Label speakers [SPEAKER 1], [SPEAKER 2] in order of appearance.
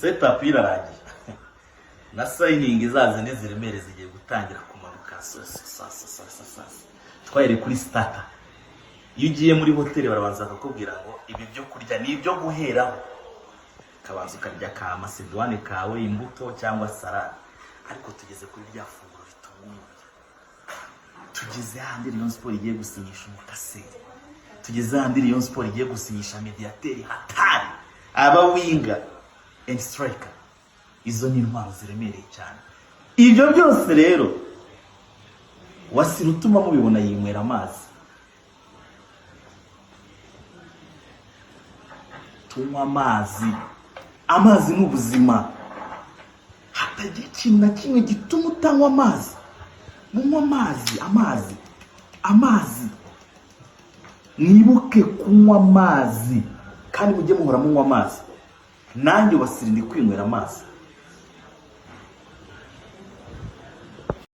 [SPEAKER 1] Setup irarangiye na signing za zindi ziremereye zigiye gutangira kumanuka. Sa sa sa sa sa sa twahereye kuri starter. Iyo ugiye muri hoteli, barabanza bakakubwira ngo ibi byo kurya ni ibyo guheraho, ukabanza ukarya ka macédoine kawe, imbuto cyangwa salade. Ariko tugeze kuri rya funguro ritunga umubiri, tugeze hahandi Rayon Sport igiye gusinyisha umukaseri, tugeze hahandi Rayon Sport igiye gusinyisha midfielder hatari, aba winger and striker. Izo ni intwaro ziremereye cyane. Ibyo byose rero, Wasira utuma mubibona yinywera amazi. Tunywa amazi, amazi ni ubuzima. Hatagira ikintu na kimwe gituma utanywa amazi. Munywa amazi, amazi, amazi. Mwibuke kunywa amazi kandi mujye muhora munywa amazi. Nanjye Wasira ndi kwinywera amazi.